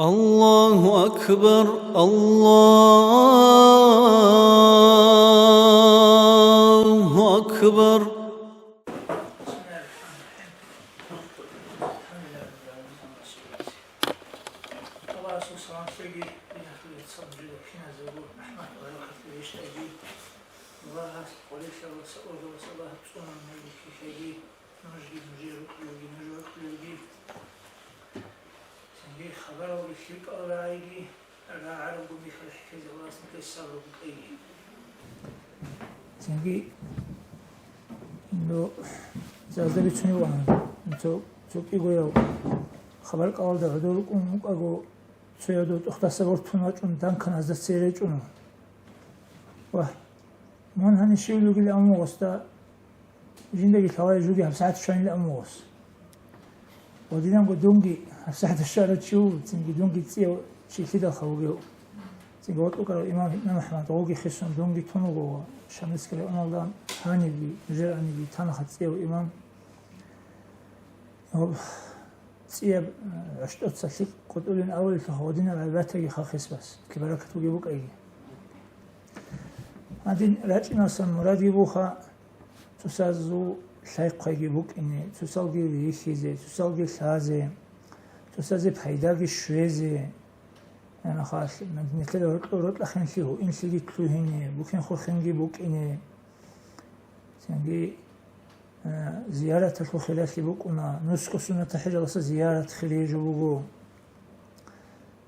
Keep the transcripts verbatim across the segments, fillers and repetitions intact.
الله أكبر، الله أكبر. Нужги нужер рукьулелги, нуж рукьулелги. Цинги хабаралги лъикӀал рагӀайги, рагӀарабго мехалъ хӀехьезе Аллагьас нилъее сабру букӀайги. Цинги, ну, зазда бицунев ван, цо, цо кӀигояв хабар кӀалалда гӀодор рукӀун вукӀаго, цояв дов тӀухьдаса вортун вачӀун, данканазда цере чӀун. Вагь, мун гьанив щивлугил амугъасда, жиндаги лъалай жуги гьабсагӀат щванил амугъас. Ва динанго дунги гьабсагӀат щварав чи вуго, цинги дунги цӀияв чи лъидалха вугев. Цинги ватӀукарав имам ГьитӀна МухӀаммад гъоги хисун дунги тун вуго ва Шамилская уналда гьанибги, жер аниги танаха цӀияв имам. Гьоб, цӀияб, э, гӀущтӀуца лъикӀ къутӀулин авулелъул гьодинаб гӀибратаги хахисбас, кибаракат бугеб букӀайги. Гьадин рачӀиналсан мурадги буха, цоцазул лъай-хъвайги букӀине, цоцалги рихьизе, цоцалги лъазе, цоцазе пайдаги щвезе, гьанахъа нилъеда рокьо-рокьахинлъи гьуинлъиги лъугьине, бухьин-хурхинги букӀине. Цинги, э, зияраталъул хиралъи букӀуна, нусго суннатал хӀежалъа зиярат хирияб жо буго.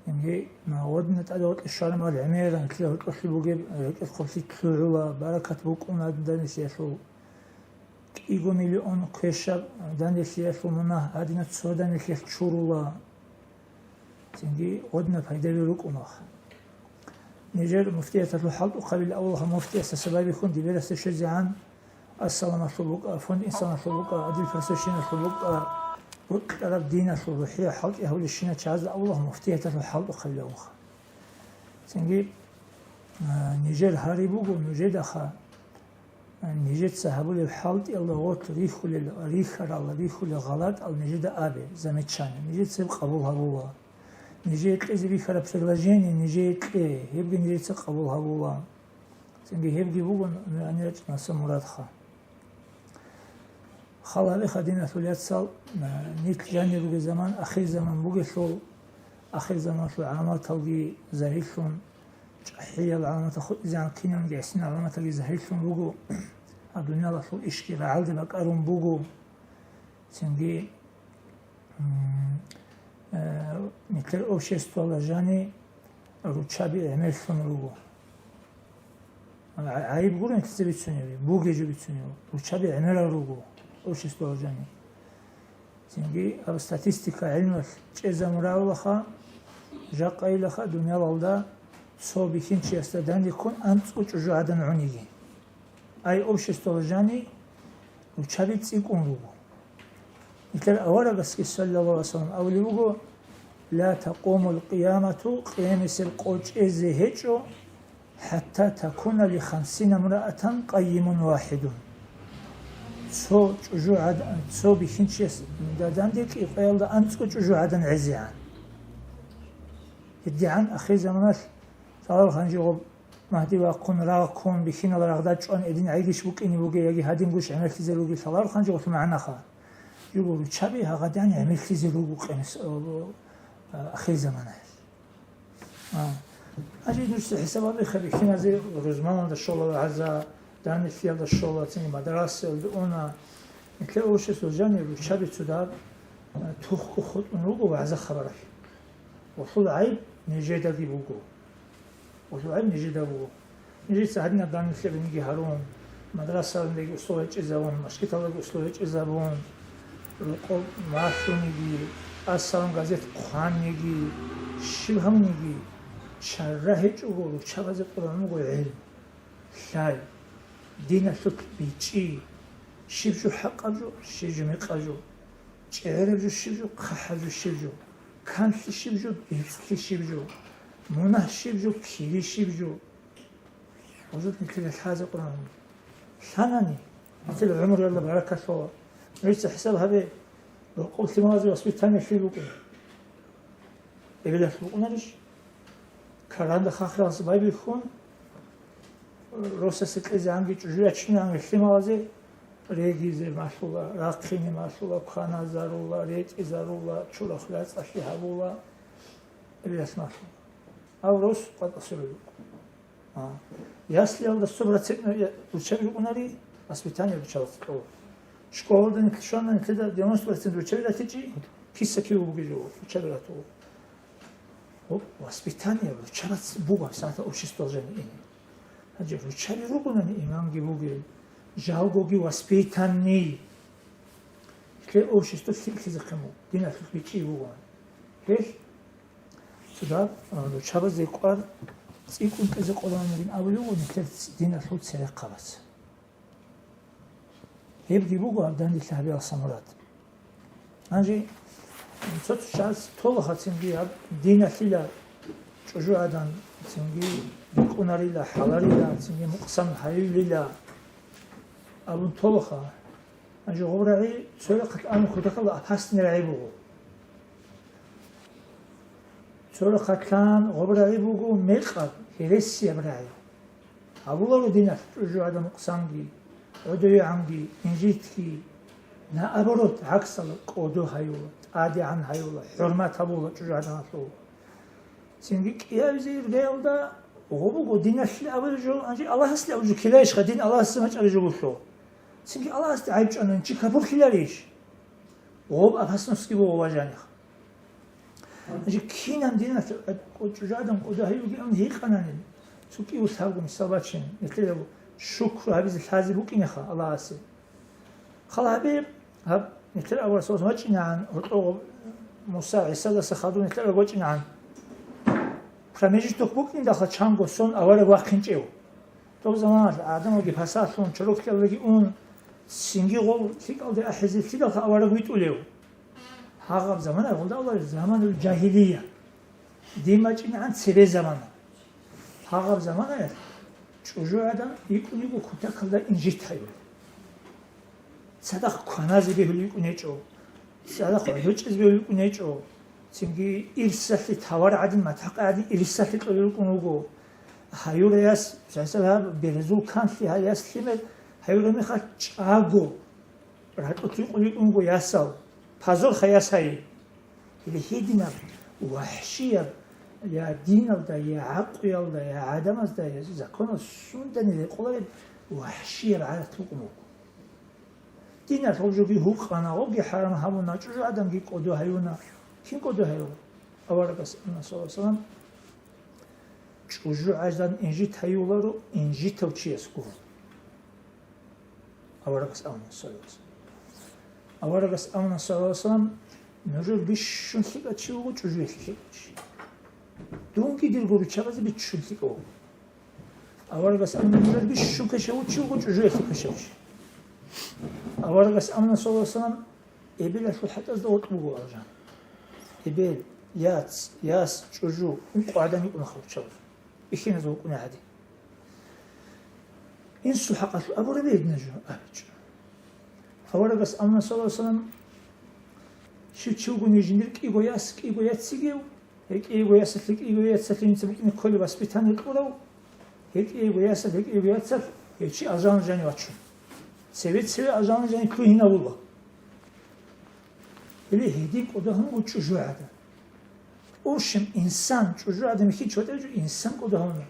Цинги, ма, гъодина тӀаде гъоркье щвараб мал гӀемеран, кье гьоркьолъи бугеб, гьоркьоб хъублъи лъугӀула, баракат букӀуна данделъиялъул. КӀиго миллион квешаб данделъиялъул мунагь гьадина цо данделъиялъ чурула. Цинги гъодина пайдаби рукӀуна. Нижер муфтияталъул хӀалтӀухъабил авлаха муфтиясда сабабихьун дибирасда щвезегӀан, Ассаламалъул букӀа, фонд Инсаналъул букӀа, Адил просвещениялъул букӀа, бутӀараб диналъул рухӀияб хӀалтӀи гьавулищина чагӀазда авлаха муфтияталъул хӀалтӀухъабил авлаха. Цинги, а, нижер гьари буго нужедаха, а, нижеца гьабулеб хӀалтӀиялда гъорлъ рихьулел, рихьарал, рихьулел гъалатӀал нижеда абе, замечание, нижеца гьеб къабул гьабула. Нижее кьезе бихьараб предложение нижее кье, гьебги нижеца къабул гьабула. Цинги гьебги бугон гӀанирачӀнаса мурадха. Хал гьабеха, диналъул яцал, нилъ жанир ругел заман ахирзаман бугелъул, ахирзаманалъул гӀаламаталги загьирлъун, чӀахӀиял гӀаламатал хутӀизегӀан, кинабниги гӀисинал гӀаламаталги загьирлъун руго, гьаб дуниялалъул ишги рагӀалде бакӀарун буго. Цинги, м, э, нилъер обществоялда жани руччаби гӀемерлъун руго. ГӀа-, гӀайиб гуро нилъеца бицунеб, бугеб жо бицунеб. Руччаби гӀемерал руго обществоялда жани. Цинги гьаб статистика гӀелмалъ чӀезабун равлаха, жакъайилаха дуниялалда цо бихьинчиясда данде ккун анцӀго чӀужугӀадан гӀун йигин. Ай обществоялда жани руччаби цӀикӀкӀун руго. Нилъер аварагасги, саллаллагьу гӀалайгьи вассалам, абулеб буго: «Ла такъумул къиямату», къиямасеб къо чӀезе гьечӀо, «хӀатта такуна ли хамсина мраатан къаййимун вахидун». Цо чӀужу гӀад-, цо бихьинчиясда данде кӀикъоялда анцӀго чӀужугӀадан гӀезегӀан. ГьедигӀан ахирзаманалъ лъаларо гьанже гъоб Магьди вахъун, рагъ ккун, бихьинал рагъда чӀван гьедин гӀайгищ букӀине бугеб яги гьадингущ гӀемерлъизе ругел лъаларо гьанже гъолъул магӀнаха. Жуго руччаби гьагъадигӀан гӀемерлъизе руго къемес-, а, а, ахирзаманаялъ. А. Гьанже нужеца хӀисаб гьабеха, бихьиназе рузманалда щола вагӀза, данделъиялда щола, цинги мадрасаялда уна. Нилъер обществоялда жани руччаби цо дагь, а, тухго хутӀун руго вагӀза-хабаралъ. Гъолъул гӀайиб нижедаги буго. Гъолъул гӀайиб нижеда буго. Нижеца гьадинаб данделъиялдаги гьарун, мадрасаялдаги условия чӀезабун, мажгиталдаги условия чӀезабун, рокъоб малъуниги, Ассалам газет хъваниги, щиб гьабуниги, чара гьечӀого руччабазе кьураб буго гӀелм. Лъай, диналъул бичӀчӀи, щиб жо хӀакъаб жо, щиб жо мекъаб жо, чӀегӀераб жо щиб жо, хъахӀаб жо щиб жо, канлъи щиб жо, бецӀлъи щиб жо, мунагь щиб жо, кири щиб жо. Гьезул нилъеда лъазе Къуръан. Лъанани, нилъер гӀумруялда баракат лъола. Нужеца хӀисаб гьабе, рокъоб лъималазе воспитание лъил букӀин. Эбелалъ букӀунарищ? Каранда хахалъ байбихьун, росасе кьезегӀанги чӀужу ячинегӀанги лъималазе регизе малъула, рахъине малъула, кваназарула, ретӀизарула, чурахъ рацӀцӀалъи гьабула, эбелалъ малъула. Гьав рос къватӀасулев вукӀун. А. Яслиялда сто процент я-, руччаби рукӀунари, воспитание руччабаца кьола. Школалда нилъ щвана, нилъеда девяносто процент руччаби ратичӀи, киса-кив бугеб жо, руччаби ратула. Гьоб, воспитание руччабац буго, гьабсагӀаталъ общество жани ине. Гьанже руччаби ругонани имамги бугел, жалгоги воспитанный. Нилъер общество лъикӀлъизехъин буго, диналъулъ бичӀчӀи буго. Гьелъ Цо дагь, а, руччабазе кӀвар цӀикӀкӀун кьезе къолананилин абулев вуго нилъер ц-, диналъул церехъабаз. Гьебги буго гьаб данделъи гьабиялъул мурад. Гьанже цо-цо чияс толаха цинги гьаб диналъила чӀужугӀадан цинги бикӀунарила, хӀаларила, цинги мукъсан гьаюлила абун толаха. Гьанже гъоб рагӀи цо рахъалъ абун кутакалда опасный рагӀи буго. Цо рахъалъан гъоб рагӀи буго мекъаб, гьересияб рагӀи. Гьабуларо диналъ чӀужугӀадан мукъсанги, гӀодовегӀанги, инжитги. Наоборот, гӀаксалда, кӀодо гьаюла, тӀадегӀан гьаюла, хӀурмат гьабула чӀужугӀаданалъул. Цинги кӀиабизе иргаялда гъо буго, диналъе абулеб жо, гьанже Аллагьасе абулеб жо ккелайищха, дин Аллагьасе бачӀараб жо буго. Цинги Аллагьасде гӀайиб чӀванани чи капурлъиларищ? Гъоб опасностьги буго, ва жаних. Гьанже кинан диналъ чӀужугӀадан кӀодо гьаюлги абун гьикъанани, цо кӀиго лъабго мисал бачин, нилъеда шукру гьабизе лъазе букӀинеха Аллагьасе. Хал гьабе, гьаб нилъер аварагас вачӀинегӀан, гьоркьоб Муса, ГӀисадаса хадуб нилъер авараг вачӀинегӀан. Промежуток букӀиндалха чанго сон авараг вахъинчӀев. Доб заманалъ гӀадамалги пасалъун, чорокиялдаги ун, цинги гъол лъикӀалде ахӀизе лъидалха авараг витӀулев. Гьагъаб замана гъолда Аллагь заманул жагьилия. Дин бачӀинегӀан цебе замана. Гьагъаб заманаялъ чӀужугӀадан йикӀун йиго кутакалда инжит гьаюлел. Цадахъ кваназе бегьулел йикӀун гьечӀо, цадахъ гӀодочӀизе бегьулел йикӀун гьечӀо, цинги ирсалъе тавар гӀадин, матахъ гӀадин ирсалъе кьолел рукӀун руго. Гьаюраяс, мисалалъ, гьаб березул канлъи гьаяс лъимер гьаюра мехалъ чӀаго ракьулъ рикъулел рукӀун руго ясал, позорха яс гьайи. Гьединаб вахӀшияб я диналда, я гӀакълуялда, я гӀадамазда, я законалда сундани рекъолареб вахӀшияб гӀадат букӀун буго. Диналъ гъоб жоги гьукъана, гъобги хӀарам гьабуна, чӀужугӀаданги кӀодо гьаюна. Кин кӀодо гьаюна? Аварагас амма, саллаллагьу гӀалайгьи ва саллам, чӀужугӀадан инжит гьаюларо инжитав чияс гуро. Аварагас амма, саллаллагьу гӀалайгьи ва саллам. Аварагас амма, саллаллагьу гӀалайгьи ва саллам, нужер бищун лъикӀав чи вуго чӀужуялъе лъикӀав чи. Дунги дирго руччабазе биччун лъикӀав вуго. Аварагас амма, нужер бищун квешав чи вуго чӀужуялъе квешав чи. Аварагас амма, саллаллагьу гӀалайгьи ва саллам, эбелалъул хӀатӀазда гъоркь буго алжан. Эбел, яц, яс, чӀужу, ункъо гӀадан йикӀунаха руччабазул. Бихьиназул вукӀуна гьадин. Инсул хӀакъалъулъ абураб гьединаб жо абичӀо. Аварагас амма, саллаллагьу гӀалайгьи ва саллам, щив чи вугони жиндир кӀиго яс, кӀиго яцигев, гьеб кӀиго ясалъе, кӀиго яцалъе жинца букӀине кколеб воспитание кьурав, гьеб кӀиго ясалъе, гьеб кӀиго яцалъ гьев чи алжана жани вачун. Цеве-цеве алжана жани лъугьинавула. Гьеле гьедин кӀодо гьавун вуго чӀужугӀадан. Общем, инсан, чӀужугӀадан михьи чӀватӀежу инсан кӀодо гьавуна.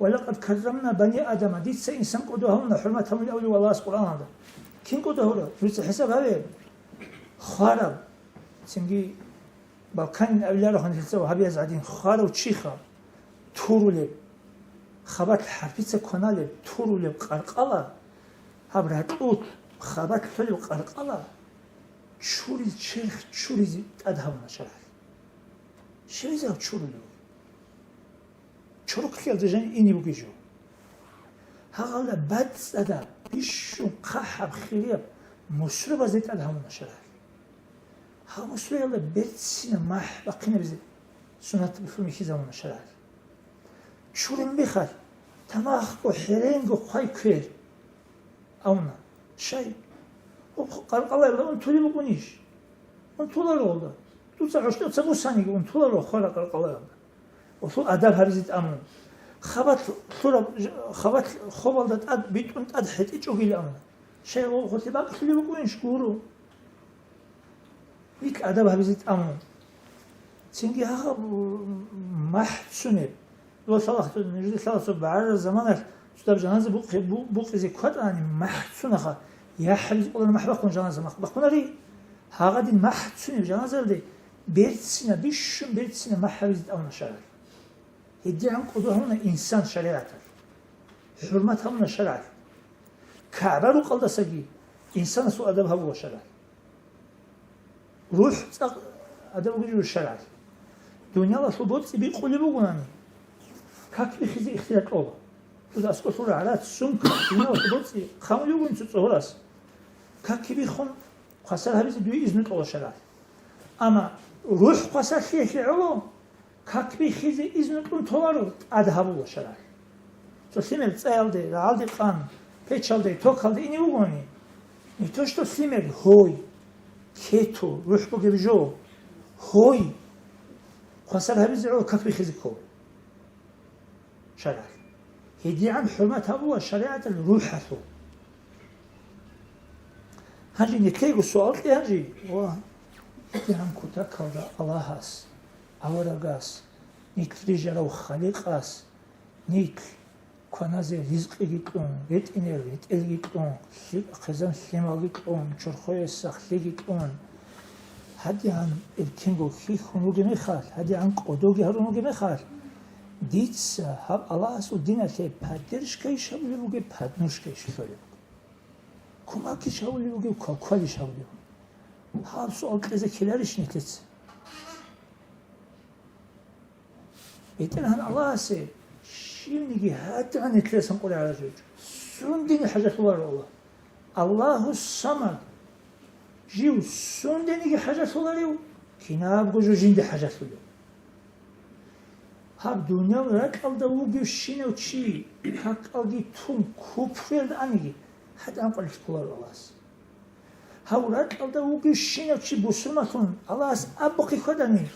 «Ва лакъад каррамна бани Адама», дица инсан кӀодо гьавуна, хӀурмат гьавуна абулеб Аллагьас Къуръаналда. Кин кӀодо гьавурав? Нужеца хӀисаб гьабе. Хвараб, цинги Балканин авлияр гьанжеца вагьабияз гӀадин хварав чиха, турулеб, хабалъ хӀарпица кваналеб, турулеб къаркъала, гьаб ракьулъ хабалъ лъолеб къаркъала, чурил черх чуризе тӀад гьавуна шаргӀалъ. Щибизе гьав чурулев? Чорокиялда жани ине бугей жо. Гьагъалда бацӀцӀадаб, бищун хъахӀаб, хирияб мусрабазе тӀад гьавуна шаргӀалъ. Гьав мусраялда берцинаб махӀ бахъинабизе сунат бихьун бихьизабуна шаргӀалъ. Чурун мехалъ, тамахго хӀеренго хъвай квер. Авна, щай? Гьеб къаркъалаялда унтулеб букӀунищ? Унтуларо гьелда. Дуца гӀощтӀоца бусаниги унтуларо хвараб къаркъалаялда. Гъолъул адаб гьабизе тӀамун. Хабалъ лъураб ж-, хабалъ хобалда тӀад битӀун тӀад хӀетӀичӀогилан. Щай гъолъе бакӀлъулеб букӀунищ гуро? Нилъ адаб гьабизе тӀамун. Цинги гьагъаб махӀцунеб. Ва лъалахъ, нужеда лъалахъ цо багӀарараб заманалъ цо даб жаназа букъи-, бу-, букъизе ккватӀани махӀцунаха, я хӀабиз кьолареб махӀ бахъун жаназа махъ бахъунари? Гьагъадин махӀцунеб жаназаялде берцина, бищун берцина махӀ гьабизе тӀамуна шаргӀалъ. ГьедигӀан кӀодо гьавуна инсан шаригӀаталъ. ХӀурмат гьавуна шаргӀалъ. КагӀба рукъалдасаги инсанасул адаб гьабула шаргӀалъ. РухӀ цӀакъ адаб гьабулев шаргӀалъ. Дуниялалъул боцӀи бикъулеб бугонани, как бихизе ихтияр кьола. Дуда аскӀор лъура гӀарац, сумка, дуниялалъул боцӀи хъамулев вугин цо цӀогьорас. Как бихун хвасар гьабизе дуе изну кьола шаргӀалъ. Амма рухӀ хвасарлъиялъе гӀоло, как бихизе изну кьун толаро, тӀад гьабула шаргӀалъ. Цо лъимер цӀаялде, рагӀалде къан, печалде, токалде ине вугони, не то что лъимер, гьой, кету, рухӀ бугеб жо, гьой, хвасар гьабизе гӀоло как бихизе ккола шаргӀалъ. ГьедигӀан хӀурмат гьабула шаригӀаталъ рухӀалъул. Гьанже нилъего суал кье гьанже, ва гьедигӀан кутакалда Аллагьас, аварагас, нилъ рижарав Халикъас, нилъ кваназе ризкъиги кьун, ретӀине ретӀелги кьун, лъи-, хъизан лъималги кьун, чорхое сахлъиги кьун, гьадигӀан эркинго хьихьун вугеб мехалъ, гьадигӀан кӀодоги гьарун вугеб мехалъ, дица гьаб Аллагьасул диналъе поддержкайищ гьабулеб бугеб, подножкайищ лъолеб бугеб? Кумакищ гьабулеб бугеб, квалквалищ гьабулеб бугеб? Гьаб суал кьезе ккеларищ нилъеца? БетӀергьан Аллагьасе щивниги гьадигӀан нилъесан къулей гӀаражу гьечӀо. Сундени хӀажалъуларо Аллагь. Аллагьус самад. Жив сундениги хӀажалъуларев, кинабго жо жинде хӀажалъулев. Гьаб дуниял ракьалда вугевщинав чи, какалги тун, купруялда аниги, гьадигӀан къулей кколаро Аллагьас. Гьав ракьалда вугевщинав чи бусурманлъун Аллагьас абухъе хьвадани,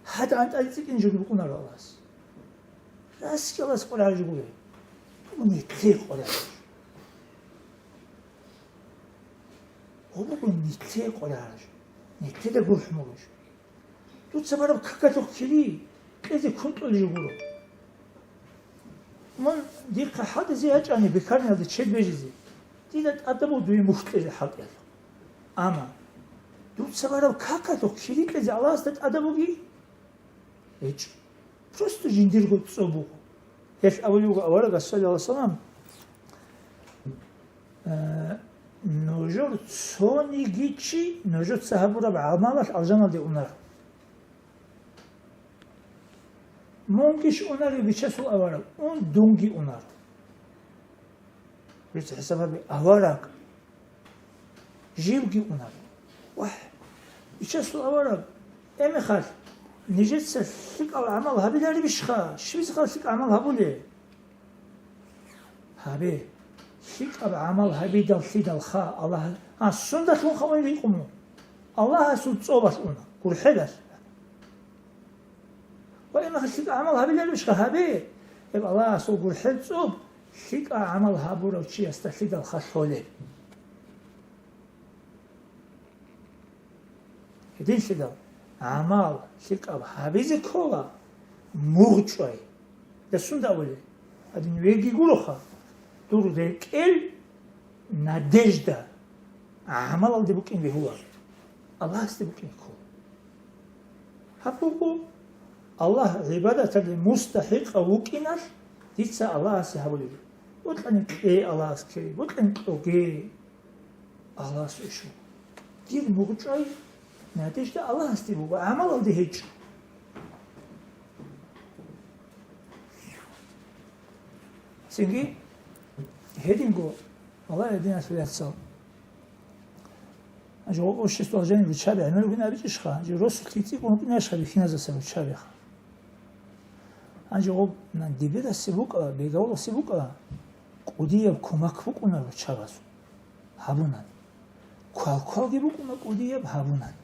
гьадигӀан тӀаде цӀикӀкӀине жо букӀунаро Аллагьас. Раскьалас къулей гӀаражу гуро. Буго нилъее къулей гӀаражу. Гьаб буго нилъее къулей гӀаражу. Нилъеда гурхӀун бугеб жо. Дуца бараб какалъухъ кири кьезе кунтӀулеб жо гуро. Мун дихъа хӀалтӀизе ячӀани бекарниялде чед бежизе, дида тӀадаб буго дуе мухь кьезе хӀалтӀиялъухъ. Амма дуца бараб какалъухъ кири кьезе Аллагьасда тӀадаб бугищ? ГьечӀо. Просто жиндирго цӀоб буго. Гьелъ абулеб буго аварагас, саллаллагьу гӀалайгьи вассалам, э, нужер цониги чи нужеца гьабураб гӀамалалъ алжаналде унар. Мунгищ унарев Бичасул авараг, ун дунги унар. Дуца хӀисаб гьабе, авараг, живги унар. Вагь, Бичасул авараг, гьеб мехалъ, нижеца лъикӀал гӀамал гьабиларебищха? Щиб жиндихъа лъикӀал гӀамал гьабулеб? Гьабе, лъикӀаб гӀамал гьабидаллъидалха Аллагь, а, сундалъунха унеб гьикъун мун? Аллагьасул цӀобалъ уна, гурхӀелалъ. Ва имаха лъикӀаб гӀамал гьабиларищха? Гьабе, гьеб Аллагьасул гурхӀел цӀоб лъикӀаб гӀамал гьабурав чиясда лъидалха лъолеб. Гьединлъидал гӀамал лъикӀаб гьабизе ккола мугъчӀвай. Дасунда абулеб, гьадин вегги гуроха, дур рекӀел надежда гӀамалалде букӀин бегьула, Аллагьасде букӀин ккола. Гьаб буго, Аллагь гӀибадаталде мустахӀикъав вукӀиналъ дица Аллагьасе гьабулеб. Бокьани кье Аллагьас кири, бокьани кьоге. Аллагьас ишо. Дир мугъчӀвай надежда Аллагьасде буго, гӀамалалде гьечӀо. Цинги гьединго, Аллагь, гьединалъул яцал. Гьанже гъоб обществоялъ жаниб руччаби гӀемер ругин абичӀищха? Гьанже росулъги цӀикӀкӀун рукӀинарищха бихьиназаса руччабиха? Гьанже гъоб, на, дибирасеб букӀа, бегавуласеб букӀа, кӀудияб кумак букӀуна руччабазул. Гьабунани. Квалквалги букӀуна кӀудияб, гьабунани.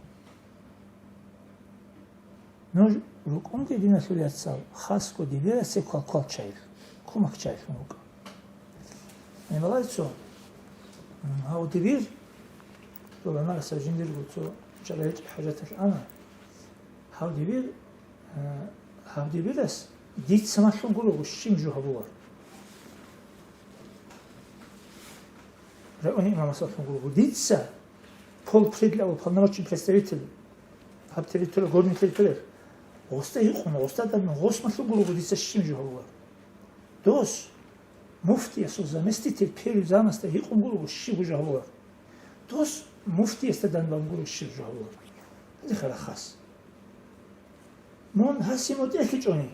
Нуж рукӀунги, диналъул яцал, хасго дибирасе квалквал чайилъ, кумак чайилъун рукӀа. Гьеб балагье цо, м, гьав дибир, гӀумарасда жиндирго цо чара гьечӀеб хӀажаталъ ана. Гьав дибир, э, гьав дибирас дица малъун гурого щиб жо гьабулар. Райони имамас малъун гурого. Дица полпред абу, полномочный представитель гьаб территория, горный территория. Гъосда гьикъун, гъосда данун, гъос малъун гурого дица щиб жо гьабулар. Дос, муфтиясул заместитель первый замасда гьикъун гурого щиб жо гьабулар. Дос, муфтиясда данбан гурого щиб жо гьабулар. Гьадин хара хас. Мун гьасе мутӀигӀлъичӀони.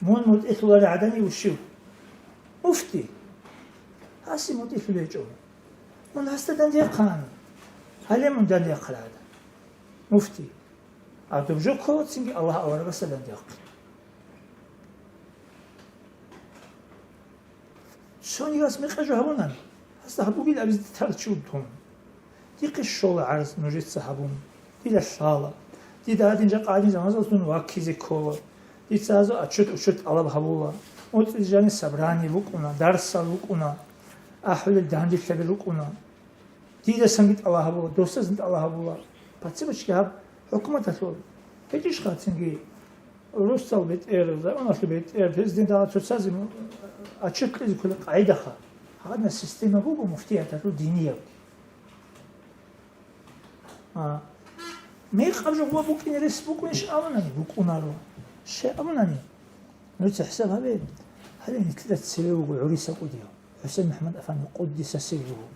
Мун мутӀигӀлъуларел гӀадамив вущив? Муфти. Гьасе мутӀигӀлъулев гьечӀо. Мун гьасда дандехъан. Гьале мун дандехъарал гӀадамал. Муфти. А доб жо ккола цинги Аллагь аварагасда дандехъин. Цонигас мекъи жо гьабунани, гьасда гьаб бугин абизе тар чи вугин. Дихъе щола гӀарз нужеца гьабун. Дида лъала. Дида гьадин жакъа гьадин заманалъ дун ваккизе ккола. Дица гьазул отчет-учет тӀалаб гьабула. МуцӀизе жаниб собрание букӀуна, дарсал букӀуна, ахӀулел дандилъаби рукӀуна. Дидасанги тӀалаб гьабула, досдасан тӀалаб гьабула. Пацимачги гьаб хӀукуматалъул гьечӀищха цинги? Росдал бетӀер, районалъул бетӀер, президент гьала цоцазе отчет кьезе кколеб къагӀидаха. Гьадинаб система буго муфтияталъул динияб. А, мекъаб жо гьуа букӀине рес букӀунищ абунани, букӀунаро. Щай абунани? Нужеца хӀисаб гьабе, гьале нилъеда цеве вуго гӀуриса кӀудияв, ХӀусен МухӀаммад Афанди, къуддиса сирругьу.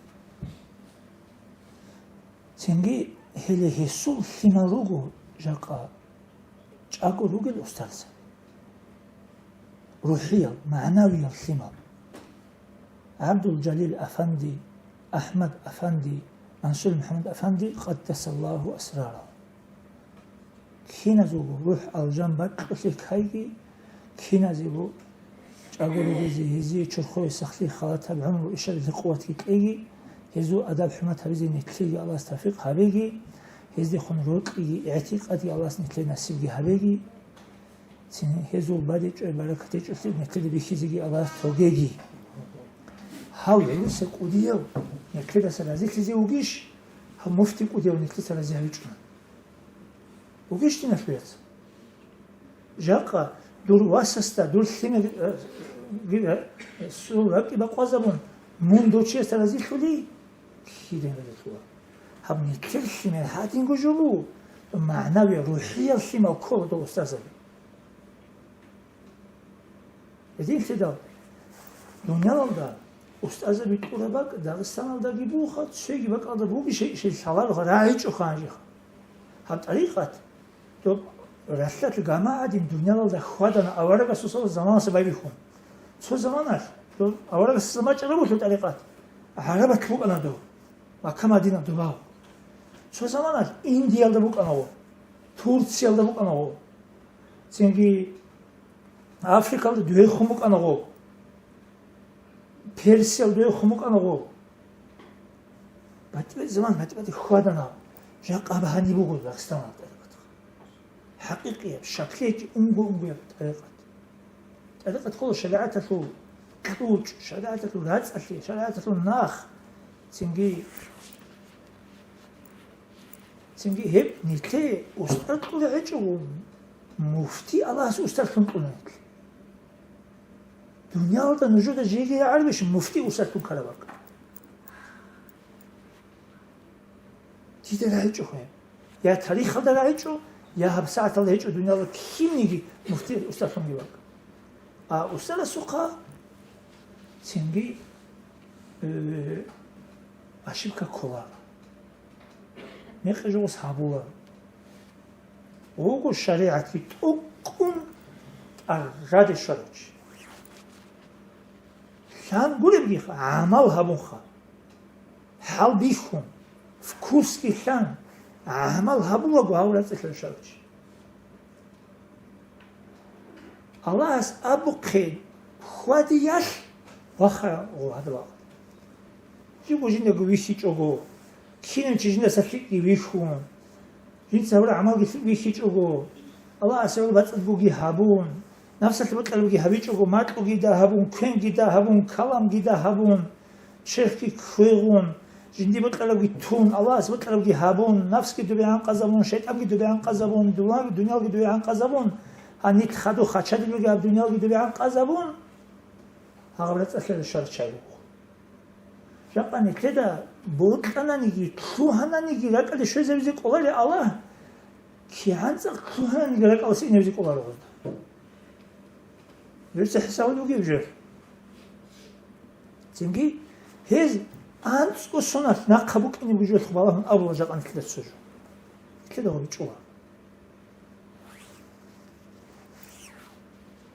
Цинги гьеле гьесул лъимал руго жакъа чӀаго ругел устарзаби. РухӀиял, магӀнавиял лъимал. ГӀабдул-Жалил Афанди, АхӀмад Афанди, Мансур МухӀаммад Афанди, къаддасаллагьу асрарагьум. Киназулго рухӀ алжан бакьулъе ккайги, киназего чӀаго ругезе гьезие чорхое сахлъи, халатаб гӀумру, ишалъе къуватги кьеги, гьезул адаб-хӀурмат гьабизе нилъееги Аллагьас тавфикъ гьабеги, гьездехун рокьиги, игӀтикъадги Аллагьас нилъее насибги гьабеги, цин гьезул бадибчӀвай баракат гьечӀолъи нилъеда бихьизеги Аллагьас тогеги. Гьав гӀуриса кӀудияв нилъедаса разилъизе вугищ, гьав муфти кӀудияв нилъеца рази гьавичӀо. Вугищ, диналъул яц? Жакъа дур васасда, дур лъимер, э, э, сул ракӀи бакъвазабун, мун дов чиясда разилъули, киданиги разилъула. Гьаб нилъер лъимер гьадинго жо буго, магӀнави, рухӀиял лъимал ккола дов устарзаби. Гьединлъидал дуниялалда устарзаби кьураб бакӀ Дагъистаналдаги бугоха, цоги бакӀалда бугищ, гьей лъалароха, рагӀичӀоха гьанжеха. Гьаб тӀарикъат доб ралъдалъ гама гӀадин дуниялалда хьвадана аварагасул заманалъа байбихьун. Цо заманалъ доб аварагасул заман чӀарабулъул тӀарикъат гӀарабалъ букӀана доб, Макка-Мадина добав. Цо заманалъ Индиялда букӀана гъо, Турциялда букӀана гъо. Цинги Африкалда дугьехун букӀана гъо, Персиялда дугьехун букӀана гъо. БатӀи-, заман батӀи-батӀи хьвадана, жакъа гьаб гьаниб буго Дагъистаналда тӀарикъат. ХӀакъикъияб, щаклъи гьечӀеб, унго-унгояб тӀарикъат. ТӀарикъат ккола шаригӀаталъул кьучӀ, шаригӀаталъул рацӀцӀалъи, шаригӀаталъул нах. Цинги Цинги гьеб нилъее устар кьурав гьечӀого, муфти Аллагьас устарлъун кьуна нилъ. Дуниялалда нужеда жеги рагӀарабищ муфти устарлъун ккараб бакӀ? Дида рагӀичӀо гьеб. Я тарихалда рагӀичӀо, я гьабсагӀаталда гьечӀо дуниялалда кинниги муфти устарлъунги бакӀ. А устарасухъа цинги, э, ошибка ккола. Мекъи жугъус гьабула. Вуго шаригӀатги тӀукӀун тӀагъаде щварав чи. Лъан гуребгиха, гӀамал гьабунха. ХӀалбихьун, вкусги лъан, гӀамал гьабулаго гьав рацӀцӀалъан щварав чи. Аллагьас абухъе хьвадиялъ ваха гъо гьадаб бакъ. Жиго жиндаго вихьичӀого, кинав чи жиндаса лъикӀги вихьун, жинца гьабураб гӀамалги лъикӀ вихьичӀого, Аллагьасе гьаб бацӀцӀадгоги гьабун, нафсалъе бокьарабги гьабичӀого, макьуги да гьабун, квенги да гьабун, каламги да гьабун, черхги кквегъун, жинди бокьарабги тун, Аллагьасе бокьарабги гьабун, нафсги добе гӀанкъазабун, шайтӀанги добе гӀанкъазабун, дунялги, дунялги добе гӀанкъазабун, гьаниб хадуб хачадилги гьаб дунялги добе гӀанкъазабун, гьагъаб рацӀцӀалъиялда щвараб чагӀи буго. Жакъа нилъеда бокьананиги, лъугьананиги ракӀалде щвезабизе кӀоларей Аллагь, кигӀан цӀакъ лъугьананиги ракӀалдаса инабизе кӀоларо гъозда. Гьеб цо хӀисабалъ бугеб жо. Цинги гьез анцӀго соналъ нахъа букӀине бугеб жолъ балагьун абула жакъа нилъеда цо жо. Нилъеда гьабичӀола.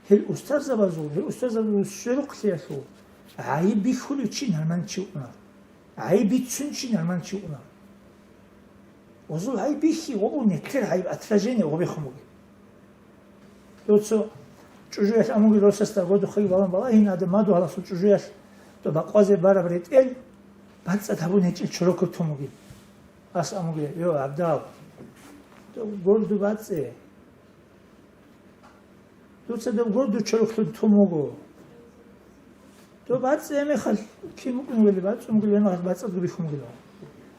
Гьел устарзабазул, гьел устарзабазул сверухълъиялъул гӀайиб бихьулев чи нормальный чи вукӀунар. ГӀайиб бицун чи нормальный чи вукӀунар. Гъозул гӀайиб бихьи, гъо, нилъер гӀайиб, отражение гъо бихьун бугеб. Дуца чӀужуялъ амуги росасда годухъеги балан балагьин, гьадин мадугьаласул чӀужуялъ доб бакъвазе бараб ретӀел бацӀцӀад гьабун гьечӀел чороков тун бугин. Ас амуги, йо, ГӀабдал, доб горду бацӀцӀе. Дуца доб горду чороклъун тун буго. Доб бацӀцӀе мехалъ кин букӀун вугели, бацӀцӀун вугели, гьанагъ бацӀцӀадго бихьун вугела.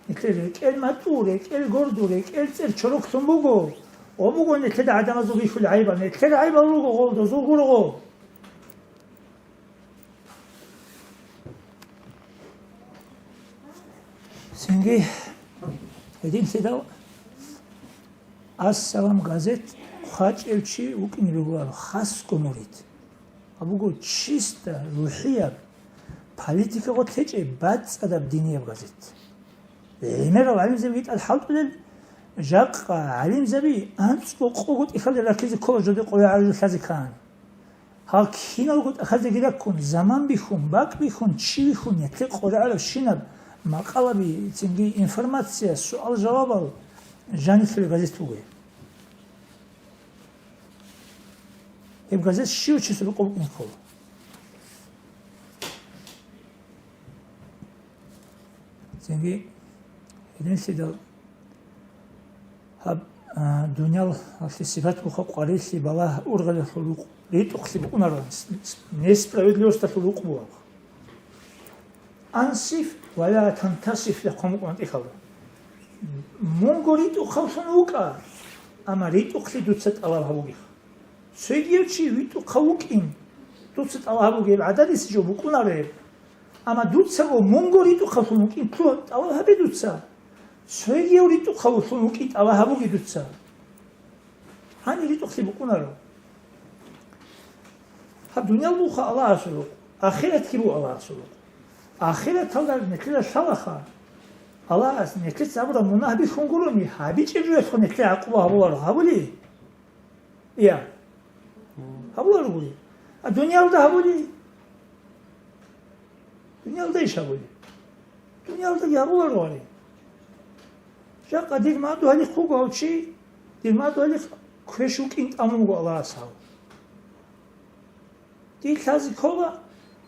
Нилъер рекӀел матӀу, рекӀел горду, рекӀел цӀер чороклъун буго. Гъо буго нилъеда гӀадамазул бихьул гӀайибал. Нилъер гӀайибал руго гъо, дозул гуро гъо. Цинги гьединлъидал «Ас-Салам» газет хъвачӀев чи вукӀине бегьуларо, хасго мурид. Гьаб буго чисто рухӀияб, политикаго течӀеб бацӀцӀадаб динияб газет. ГӀемерал гӀалимзабиги тӀад хӀалтӀулел, жакъа гӀалимзаби анцӀго къого тӀехьалде раккизе ккола жодое къо гӀаружу лъазе ккани. Гьал киналго тӀахьазеги раккун, заман бихьун, бакӀ бихьун, чи бихьун, нилъер къваригӀарабщинаб макъалаби, цинги информация, суал-жавабал жанилъулеб газет буго. Гьеб газет щив чи сорокъоб букӀине ккола. Цинги гьединлъидал гьаб, а, дуниялалъе сипат буха къварилъи, балагь, ургъелалъул рукъ, ритӀухълъи букӀунаро, с-, с-, несправедливосталъул рукъ бугеб. «Ансиф ва ла тантасиф» яхъун букӀуна тӀехьалда. Мунго ритӀухъавлъун вукӀа, амма ритӀухълъи дуца тӀалаб гьабугеха. Цогияв чи витӀухъав вукӀин, дуца тӀалаб гьабугеб гӀададисе жо букӀунаро гьеб. Амма дуцаго мунго ритӀухъавлъун вукӀин тӀалаб гьабе дуца. Цогияв ритӀухъавлъун вукӀин тӀалаб гьабуге дуца. Гьаниб ритӀухълъи букӀунаро. Гьаб дуниял буха Аллагьасул рукъ, ахиратги буго Аллагьасул рукъ. Ахираталда нилъеда лъалаха, Аллагьас нилъеца гьабураб мунагь бихьун гурони, гьабичӀеб жоялъго нилъее гӀакъуба гьабуларо гьабули? Я. Гьабуларо гури. А дуниялда гьабули? Дуниялда иш гьабули? Дуниялдаги гьабуларо гьари. Жакъа дир мадугьалихъ вуго гьав чи, дир мадугьалихъ квеш вукӀин тӀамун вуго Аллагьас гьав. Дир лъазе ккола,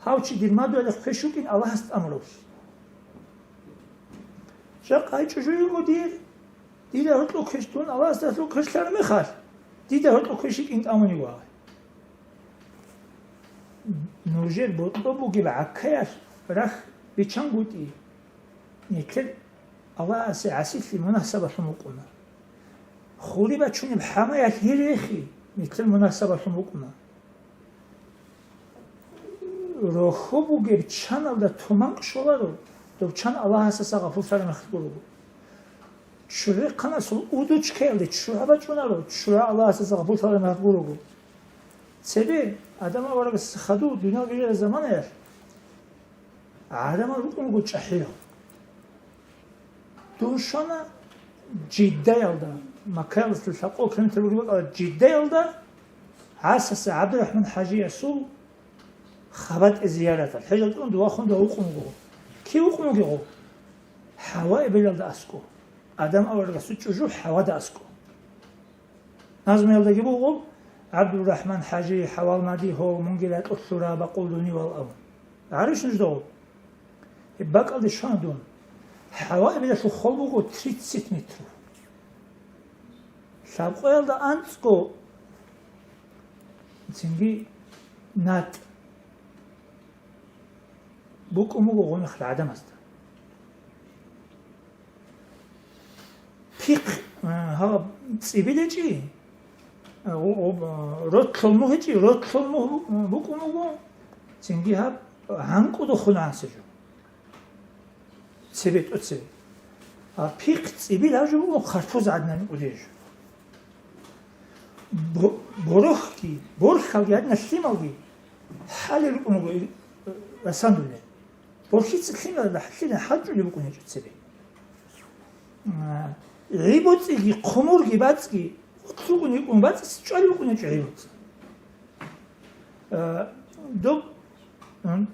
гьав чи дир мадугьалихъ квеш вукӀин Аллагьас тӀамуравлъи. Жакъа гьай чӀужу йиго дир, дида гьоркьо квеш дун Аллагьасда гьоркьо квешлъараб мехалъ, дида гьоркьо квеш йикӀин тӀамун йиго гьай. Нужер бокьоб бугеб гӀаккаялъ рахь биччангутӀи, нилъер Аллагьасе гӀасилъи мунагь сабаблъун букӀуна. Хури бачунеб хӀамаялъ гьел рехи, нилъер мунагь сабаблъун букӀуна. Рохьо бугеб чаналда туманкъ щоларо, доб чан Аллагьасаса гъапуллъараб мехалъ гурого. ЧчугӀахъанасул удочкаялде ччугӀа бачӀунаро, ччугӀа Аллагьасаса гъапуллъараб мехалъ гурого. Цебе Адам аварагас хадув дуниял бижараб заманаялъ гӀадамал рукӀун руго чӀахӀиял. Дун щвана Жиддаялда, Маккаялдаса лъабкъо километр бугеб бакӀалда Жиддаялда, гӀасаса ГӀабдурахӀман ХӀажиясул хабатӀе зияраталъ. ХӀежалда тӀун дувахун дов вукъун вуго. Кив вукъун вугев? ХӀава эбелалда аскӀо. Адам аварагасул чӀужу ХӀавада аскӀо. Назмуялдаги буго, ГӀабдурахӀман ХӀажи, ХӀавал мадигьо, мунги ракьулъ лъура, бакъул дунивал абун. ГӀарищ нуж дов? Гьеб бакӀалде щвана дун. ХӀава эбелалъул хол буго тридцать метров. Лъабкъоялда анцӀго Цинги натӀ букӀун буго гъунахъ гӀадамазда. Пихъ, а, гьаб цӀибил гьечӀи, а, гъу-, гъу-, а, ротлъул мугь гьечӀи, ротлъул мугь бу-, букӀун буго, цинги гьаб гӀанкӀудухъун гӀансичӀо. Цебе тӀоцебе. А пихъ цӀибил гьаб жо буго, хъарпуз гӀадин кӀудей жо. Бо-, борохьги, борхьалги гьадинал лъималги хӀалел рукӀун руго ил-, расандулел. Борхьица лъималда лъилан хӀалчӀулеб букӀун гьечӀо цебе. А, гӀи боцӀиги, хъумурги бацӀги, лъугӀун йикӀун бацӀица чӀвалеб букӀун гьечӀо гӀи боцӀи. А, доб, м,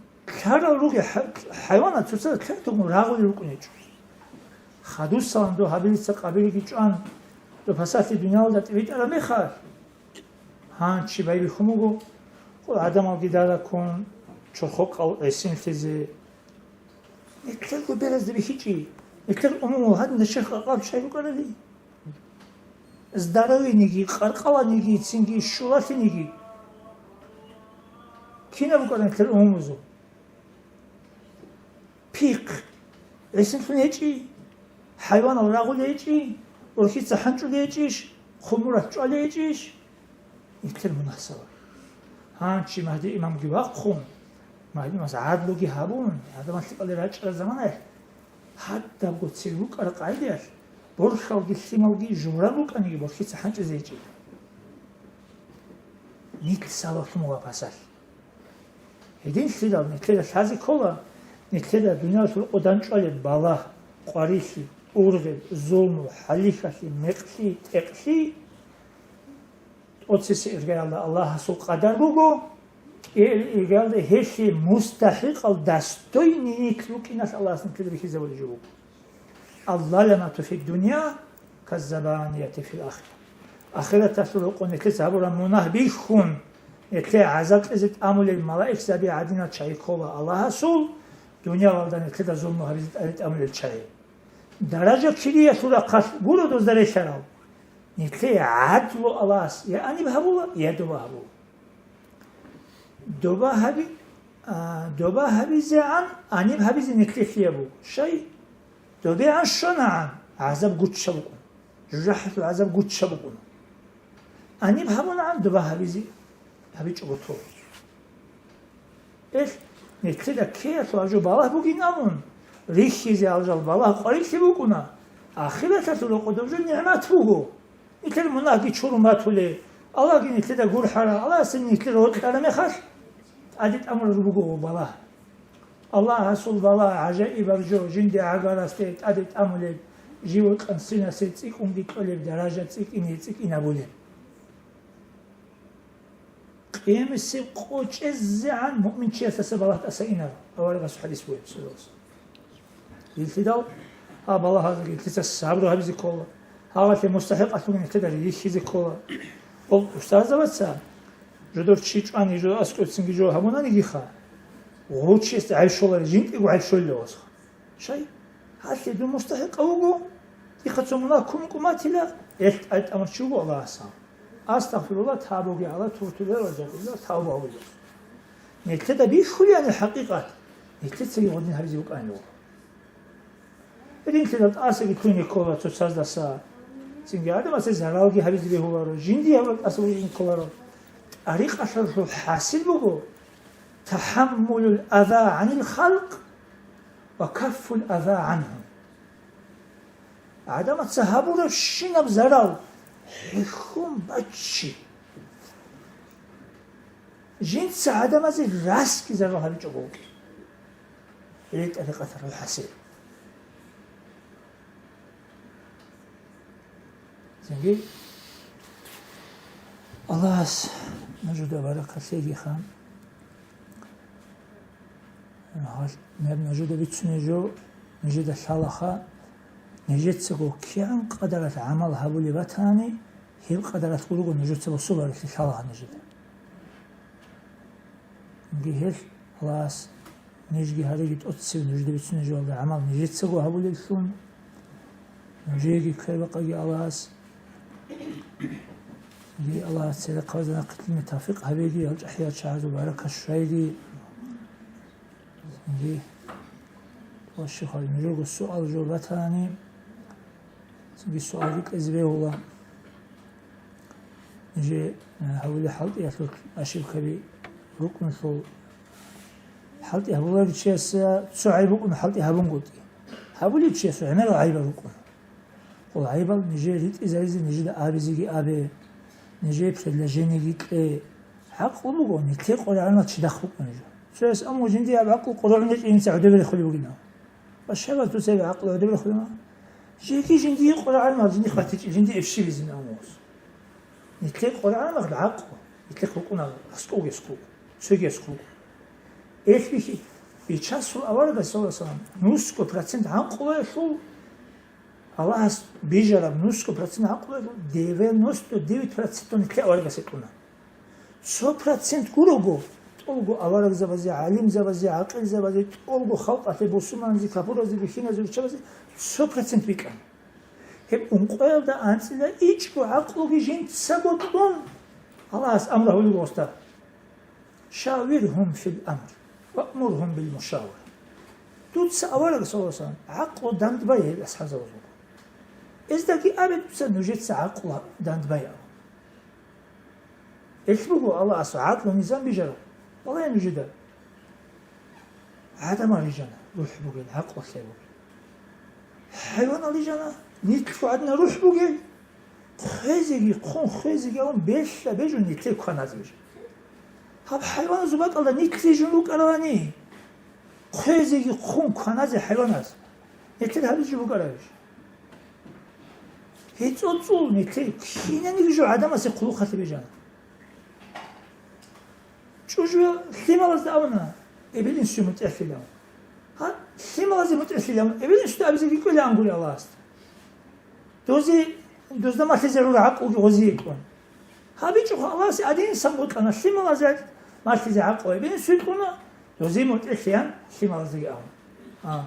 лъарал ругел хӀай-, хӀайванат цоцазда лъартугун рагъулел рукӀун гьечӀо. Хадусалан доб гьабилица къабилиги чӀван, доб пасалъи дуниялалда тӀибитӀараб мехалъ, гьанчи байбихьун буго, къо гӀадамалги дараккун, чорхокъал гӀисинлъизе. Нилъерго беразда бихьичӀи, нилъер умумул гьадинда черх къакъаб щай рукӀарали? Здаравиниги, къаркъаланиги, цинги щулалъиниги. Кинаб букӀараб нилъер умумузул? Пихъ гӀисинлъун гьечӀи, хӀайванал рагъулей гьечӀи, урхьица хӀанчӀулей гьечӀищ, хъумурат чӀвалей гьечӀищ? Нилъер мунагьсабаб. Гьанчи Магьди имамги вахъун, Магьди имамас гӀадлуги гьабун, гӀадамал лъикӀалде рачӀараб заманаялъ, гьадабго цебе букӀараб къагӀидаялъ, борхьалги лъималги жураб рукӀаниги борхьица хӀанчӀизе гьечӀила. Нилъ сабаблъун ва пасалъ. Гьединлъидал нилъеда лъазе ккола, нилъеда дуниялалъул къо данчӀвалеб балагь, къварилъи, ургъел, зулму, хӀалихьалъи, мекълъи, тӀекълъи, тӀоцесе иргаялда Аллагьасул къадар буго, кӀиабилеб иргаялда гьелъие мустахӀикъал, достойный нилъ рукӀиналъ Аллагьас нилъеда бихьизабулеб жо буго. Алззаламату фиддуния каззабанияти фил ахира. Ахираталъул рокъо нилъеца гьабураб мунагь бихьун, нилъее гӀазаб кьезе тӀамулел малаикзаби гӀадинал чагӀи ккола Аллагьасул, дуниялалда нилъеда зулму гьабизе тӀаде тӀамулел чагӀи. Даража кириялъул рахъалъ гуро дозда релълъарал. Нилъее гӀадлу Аллагьас я гьаниб гьабула, я доба гьабула. Доба гьаби-, а, доба гьабизегӀан гьаниб гьабизе нилъелъияб буго. Щай? ДобегӀан щванагӀан гӀазаб гуччаб букӀун, жужахӀалъул гӀазаб гуччаб букӀун. Гьаниб гьабунагӀан доба гьабизе гьабичӀого то. Эл, нилъеда ккеялъул гьаб жо балагь бугин абун, рихьизе гьал жал балагь къварилъи букӀуна, ахираталъул рокъоб жо нигӀмат буго. Нилъер мунагьги чурун батулей, Аллагьги нилъеда гурхӀара, Аллагьасе нилъер рокьараб мехалъ, тӀаде тӀамулел руго балагь. Аллагьасул балагь гӀажаибаб жо, жинде гӀагарасде тӀаде тӀамулеб, жив вукӀан синасе цӀикӀкӀунги кьолеб даража цӀикӀкӀине цӀикӀкӀинабулеб. Къиямасеб къо чӀезегӀан муъминчиясдаса балагь тӀаса инараб аварагасул хӀадис бугеб, саллаллагьу гӀалайгьи ва саллам. Нилъидал гьаб балагьазеги нилъеца сабру гьабизе ккола, гьалъие мустахӀикъалъулги нилъеда рихьизе ккола. Гьел устарзабаца жодор чи чӀвани, жодор аскӀовецинги жо гьабунанигиха, гъов чиясда гӀайиб щоларел, жинкӀиго гӀайиб щолила васха. Щай? Гьалъие дун мустахӀикъав вуго, дихъа цо мунагь ккун букӀун батила, гьелъ тӀадетӀамурав чи вуго Аллагьас. Астагъфируллагь, табуги гьала, тубту иля Аллагь, тавба гьабула. Нилъеда бихьулеб гьаниб хӀакъикъат, нилъецаги гъодин гьабизе букӀанин вуго. Гьединлъидал тӀасаги лъугьине ккола цоцаздаса, цинги гӀадамасе заралги гьабизе бегьуларо, жиндие гьабураб тӀаса бужизе кколаро. ТӀарикъалъулъул хӀасил буго: тахӀаммулул аза гӀанил халкъ ва каффул аза гӀанхум. ГӀадамаца гьабурабщинаб зарал хӀехьон баччи. Жинца гӀадамазе расги зарал гьабичӀого вукӀин. Гьеб тӀарикъаталъул хӀасил. Цинги Аллагьас нужеда баракат лъеги хан. Гьал-, гьеб нужеда бицунеб жо нижеда лъалаха, нижецаго кигӀан къадаралъ гӀамал гьабулеб батани, гьеб къадаралъ гурого нужеца босуларелъи лъалаха нижеда. Гьел Аллагьас нижги гьареги тӀоцебе нужеда бицунеб жоялда гӀамал нижецаго гьабулеллъун, нужееги квербакъаги Аллагьас. Аллагьас церехъабазда нахъе лъугьине тавфикъ гьабеги, гьал чӀахӀиял чагӀазул баракат щвейги. Цинги, ващухъа, нужерго суал жо батани, цинги суал рикӀкӀизе бегьула. Нижер, э, гьабулеб хӀалтӀиялъул ошибкаби рукӀуналъул, хӀалтӀи гьабуларев чиясда цо гӀайиб букӀуна хӀалтӀи гьабунгутӀи. Гьабулев чиясул гӀемерал гӀайибал рукӀуна. Хъул гӀайибал нижее ритӀизаризе нижеда абизеги абе, нижее предложениеги кье. ГӀакълу буго, нилъее къваригӀарал чи дахъ букӀуна жо. Цояс аммо жиндие гьаб гӀакълу къваригӀун гьечӀин гьиница гӀодобе рехулеб бугин. Ва щайила дуца гьеб гӀакълу гӀодобе рехулеб? Жеги жиндие къваригӀарал жиндихъ батичӀеб, жиндие эбщибизин аммус. Нилъее къваригӀарал гӀакълу, нилъехъ букӀуна аскӀовги аскӀов, цоги аскӀов. Эх бихьи, Бичасул аварагас, саллаллагьу гӀалайгьи ва саллам, нусго процент гӀакълуялъул Аллагьас бижараб нусго процент гӀакълу, девяносто девять процент нилъее аварагас гьечӀуна. Цо процент гурого, тӀолго аварагзабазе, гӀалимзабазе, гӀакъилзабазе, тӀолго халкъалъе, бусурманзе, капуразе, бихьиназе, руччабазе цо процент бикьана. Гьеб ункъоялда анцӀила ичӀго гӀакълуги жинцаго кьун, Аллагьас амру гьабулеб гъосда. «Шавиргьум фил амр, ваъмургьум бил мушавара». Дуца авараг, саллаллагьу гӀалайгьи ва саллам, гӀакълу дандбай гьел асхӀабзабазул. Гьездаги абе дуца нужеца гӀакълу дандбай абун. Гьелъ буго Аллагьас гӀадлу низам бижарав. Балагье нужеда. ГӀадамал рижана, рухӀ бугел, гӀакълу лъай бугел. ХӀайванал рижана, нилъго гӀадина рухӀ бугел. Хвезеги хъун, хвезеги абун, белъа бежун нилъее кваназе бежун. Гьаб хӀайваназул бакӀалда нилъ рижун рукӀаралани, хвезеги хъун кваназе хӀайваназ, нилъер гьабизе жо букӀарабищ? ГьецӀо цӀул нилъее кинаниги жо гӀадамасе хъулухъалъе бижана. ЧӀужуял лъималазда абуна, эбел-инсуе мутӀигӀлъилан. Гьа, лъималазе мутӀигӀлъилан, эбел-инсуда абизе рикӀкӀуна гури Аллагьасда. Дозе, дозда малъизе гӀура гӀакълуги гъозие кьун. ГьабичӀо Аллагьасе гӀадин, сан бокьана лъималазе малъизе гӀакълу, эбел-инсуе кьуна, дозе мутӀигӀлъиян лъималазеги абун. А.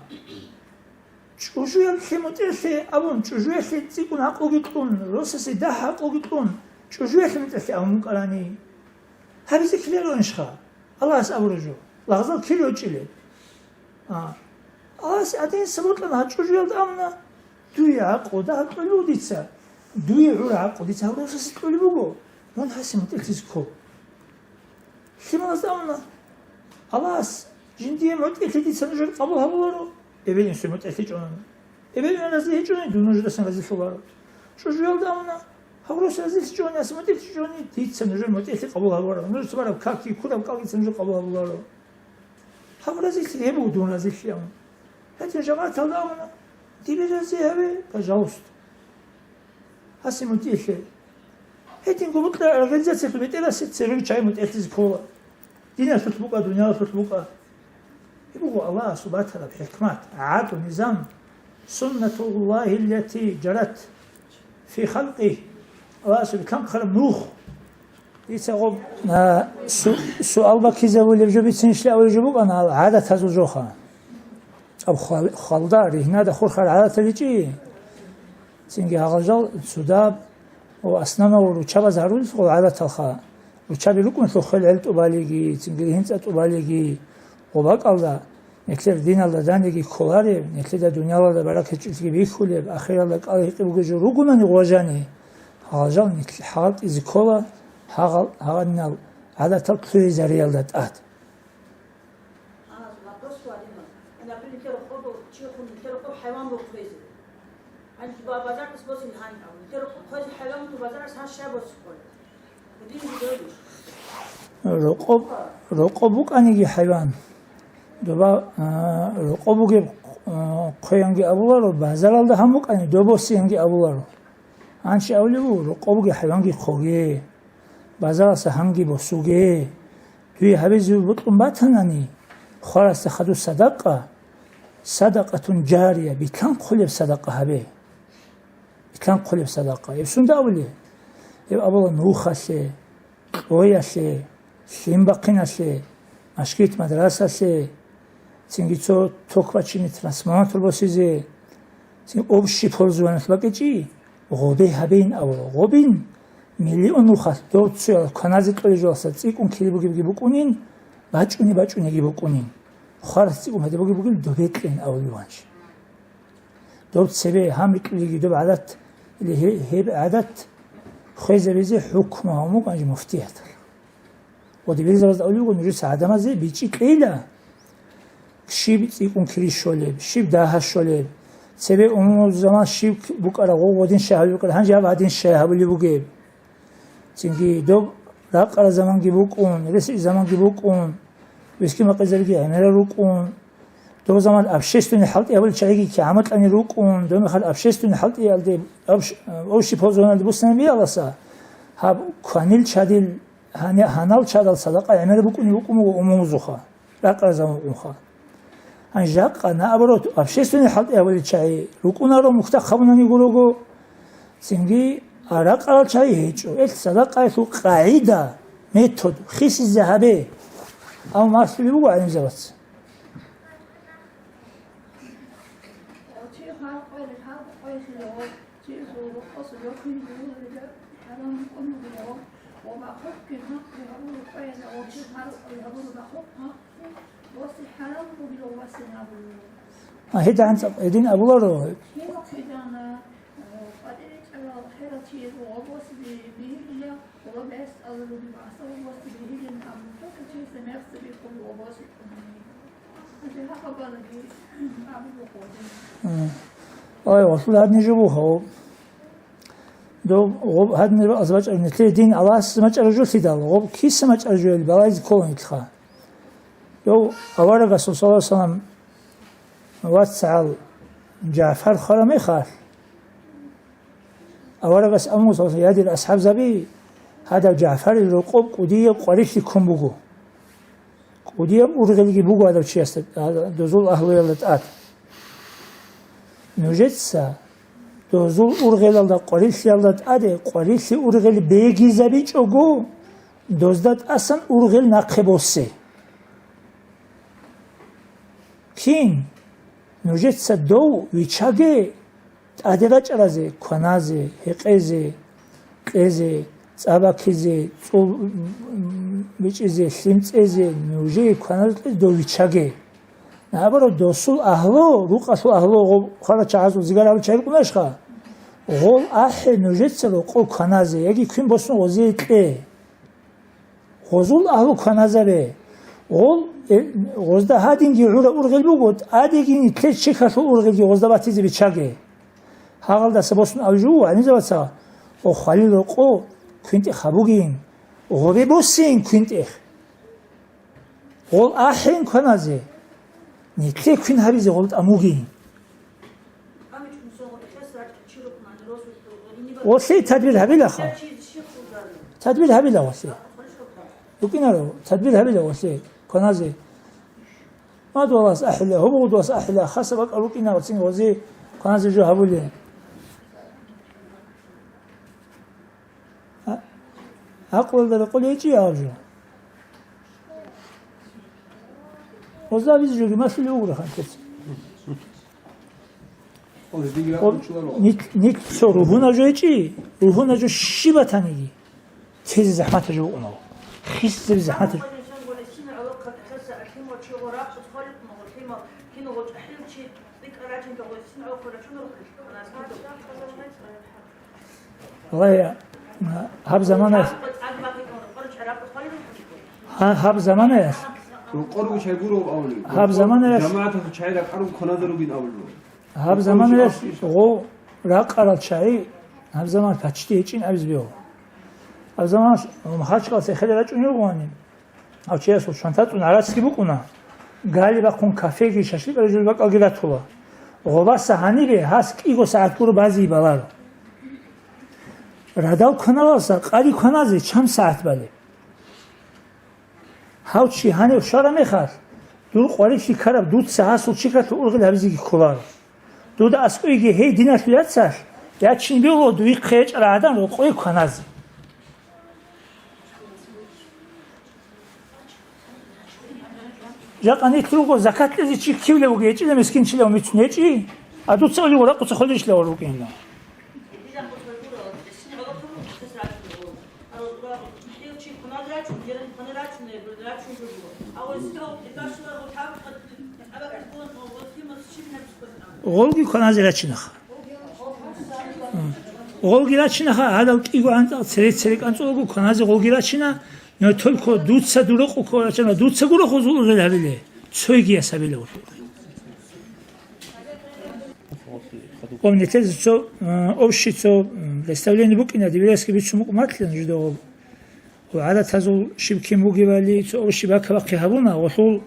ЧӀужуялъе мутӀигӀлъе абун, чӀужуялъе цӀикӀкӀун гӀакълуги кьун, росасе дагь гӀакълуги кьун, чӀужуялъе мутӀигӀлъе абун букӀарани. Гьабизе ккеларонищха? Аллагьас абураб жо. Лагъзал кир рочӀилел. А. Аллагьас гӀадин сабурлъан гьа чӀужуялда абуна, дуе гӀакълу дагь кьолев дица, дуе гӀура гӀакълу дица гьав росасе кьолеб буго, мун гьасе мутӀигӀлъизе ккол. Лъималазда абуна, Аллагьас жиндие мутӀигӀлъи дица нужер къабул гьабуларо, эбел-инсуе мутӀигӀлъичӀони. Эбел-инсуе разилъичӀони, дун нужедасан разилъуларо. ЧӀужуялда абуна, гьав рос разилъичӀони, гьасе мутӀигӀлъичӀони, дица нужер мутӀигӀлъи къабул гьабуларо. Нужеца бараб какги ккураб кӀалгица нужер къабул гьабуларо. Гьаб разилъи гьеб буго дун разилъи абун. Гьедин жамагӀаталда абуна, дибе рази гьаве, пожалуйста. Гьасе мутӀигӀлъе. Гьединго букӀа организациялъул бетӀерасеб церего чагӀи мутӀигӀлъизе ккола. Диналъулъ букӀа, дуниялалъулъ букӀа. Гьеб буго Аллагьасул батараб хӀикмат, гӀадлу, низам, суннатуллагьи ллати жарат фи халкъигьи, Аллагьасул лъанхъараб нух. Дица гъоб, а, су-, суал баккизабулеб жо бицинищ абулеб жо букӀана, гьал гӀадатазул жоха. Аб хвал-, хвалда, ригьнада хурхар гӀадатал ричӀи. Цинги гьагъал жал цудаб ва основного ручабаз гьарулел гӀадаталха. Ручаби рукӀунлъул хвел гӀел тӀубалиги, цинги ригьин цӀа тӀубалиги, ва бакӀалда, нилъер диналда даниги кколареб, нилъеда дуниялалда баракат чӀезги бихьулеб, ахиралда кӀал гьикъи бугеб жо ругунани гъважани, гьагъал жал нилъ-, хӀалтӀизе ккола гьагъал-, гьагъанинал гӀадатал лъугӀизариялда тӀад. А, вопрос, Владимир. Например, нилъер рокъоб, чи хун нилъер рокъоб хӀайван буго хвезе. Гьанже ба-, базаралъ босин гьан, нилъер рокъоб хвезе хӀайван буго базаралъ гьан щай босухъе? Гьедин жидерищ? Рокъоб, рокъоб букӀаниги хӀайван. Доба, а, рокъоб бугеб, а, хъвеянги абуларо, базаралда гьан букӀани, доб босиянги абуларо. Гьанже абулеб буго, рокъоб бугеб хӀайванги хъоге, базаралъа гьанги босуге. Дуе гьабизе бокьун батанани, хварасда хадур садакъа, садакъатун жария, битлъанхъулеб садакъа гьабе. Битлъанхъулеб садакъа. Гьеб сунда абулеб? Гьеб абула нухалъе, кьоялъе, лъим бахъиналъе, машгит-мадрасалъе, цинги цо ток бачине трансформатор босизе, цин общий пользованиялъ бакӀичӀи, гъобе гьабейин абула. Гъобин Миллион нухалъ дов цоял кваназе кьолеб жоялдаса цӀикӀкӀун ккелеб бугебги букӀунин, бачӀунеб-бачӀунебги букӀунин. Хварас цӀикӀкӀун гьадаб бугеб бугел доб бекьин абулеб ванж. Доб цебе гьанбикьулеги доб гӀадат, или гье-, гьеб гӀадат хвезабизе хӀукму гьабун букӀана муфтияталъ. Ва дибирзабазда абулеб буго, нужеца гӀадамазе бичӀчӀи кьейила, щиб цӀикӀкӀун кири щолеб, щиб дагьа щолеб, цебе умумузаман щиб букӀараб, гъов гъодин щай гьабулеб букӀараб, гьанже гьаб гьадин щай гьабулеб бугеб. Цинги доб ракъараб заманги букӀун, ресги заманги букӀун, мискин-макъизабиги гӀемерал рукӀун, доб заман общественный хӀалтӀи гьабулел чагӀиги кигӀан бокьани рукӀун, доб мехалъ общественный хӀалтӀиялде, общ-, общий пользованиялде буссинабиялдаса, гьаб кванил чадил, гьане-, гьанал чадал садакъа гӀемераб букӀунеб букӀун буго умумузухъа, ракъараб заман букӀунха. Гьанже жакъа, наоборот, общественный хӀалтӀи гьабулел чагӀи рукӀунаро, мухьдахъ гьабунани гурого, цинги ракъарал чагӀи гьечӀо. Ил садакъаялъул къагӀида, метод, хисизе гьабе. Амма малъулеб буго гӀалимзабаца. А, гьедин анцӀ-, гьедин абуларо. М. Ай, валъула гьадин жо буго. Дов гъоб гьадин ру аз бачӀараб нилъее дин Аллагьас мачӀараб жо лъидал, гъоб киса мачӀараб жо ил балайзе ккола нилъха. Дов аварагасул саллаллагьу гӀалайгьи вассалам вацгӀал ЖагӀфар хвараб мехалъ, аварагас абун буго, я дир асхӀабзаби, гьадав ЖагӀфарил рокъоб кӀудияб къварилъи ккун буго. КӀудияб ургъелги буго гьадав чиясда, гьадав дозул агьлуялда тӀад. Нужеца дозул ургъелалда къварилъиялда тӀаде къварилъи ургъел бегизабичӀого, дозда тӀасан ургъел нахъе босе. Кин, нужеца дов виччаге, тӀаде рачӀаразе, кваназе, гьекъезе, кьезе, цӀа баккизе, цӀул бичӀчӀизе, лъим цӀезе, нужее кваназе кьезе дов виччаге. Наоборот, досул агьлу, рукъалъул агьлу, гъо-, хварал чагӀазул зигар гьабулел чагӀи рукӀунарищха? Гъол ахӀе нужеца рокъов кваназе, яги квен босун гъозие кье. Гъозул агьлу кваназабе. Гъол, э, гъозда гьадинги гӀураб ургъел буго, тӀадеги нилъер чехьалъул ургъелги гъозда батизе биччаге. Гьагъалдаса босун абулеб жо буго гӀалимзабаца, о, хвалил рокъо квинтӀех гьабугин, гъобе босин квинтӀех. Гъол ахӀен кваназе, нилъе квин гьабизе гъол тӀамугин. Гъолъе тадбир гьабилаха. Тадбир гьабила гъолъе. БукӀинаро, тадбир гьабила гъолъе. Кваназе. Мадугьалас ахӀила, гьобугъудугьалас ахӀила, хаса бакӀал рукӀина гъоцин гъози кваназе жо гьабули. А? ГӀакълалда рекъолей гьечӀи гьаб жо. Гъозда абизе жоги малъулев вугоха нилъеца. О, нилъ-, нилъ цо ругьунаб жо гьечӀи, ругьунаб жо щиб батаниги, тезе захӀматаб жо букӀуна. Хисизаби захӀматаб жо. Валлагь, гьаб заманаялъ, гьа-, гьаб заманаялъ, гьаб заманаялъ, гьаб заманаялъ гъо ракъарал чагӀи гьаб заман почти гьечӀин абизе бегьу. Гьаб заман Махачкъаласе хӀел рачӀун йигъуни. Гьав чиясул чанта цӀун гӀарацги букӀуна. Гали бахъун кафеги, шашликъ режул бакӀалги ратула. Гъобаса гьанибе гьас кӀиго сагӀат гуро бази баларо. Радал кваналалса къари кваназе чам сагӀат балеб? Гьав чи гьанив щвараб мехалъ, дур къварилъи ккараб дуца гьасул чикалъул ургъел гьабизеги кколаро. Дуда аскӀойги гьей диналъул яцалъ, ячинги вуго дуе хъечӀарал гӀадан рокъое кваназе. Жакъа нилъ руго закат кьезе чи кивлев вугев гьечӀила, мискинчилав мицун гьечӀи, а дуца улев ракъуца холдишлъавал рукӀинила. Гъолги кваназе рачинаха. Гъолги рачинаха, гьадал кӀиго анцӀал цере-цере кӀанцӀулаго кваназе гъолги рачина, но только дуца дур рокъо ккола рачана, дуца гуро хозул ургъел гьабиле, цойги яс гьабиле гъолъул. Ва нилъеца цо, э, общий цо, м, представление букӀина, дибирасги бицун букӀун батилан жидагъул. Ва гӀадатазул щиб кин бугебали, цо общий бакабахъи гьабуна, гъолъул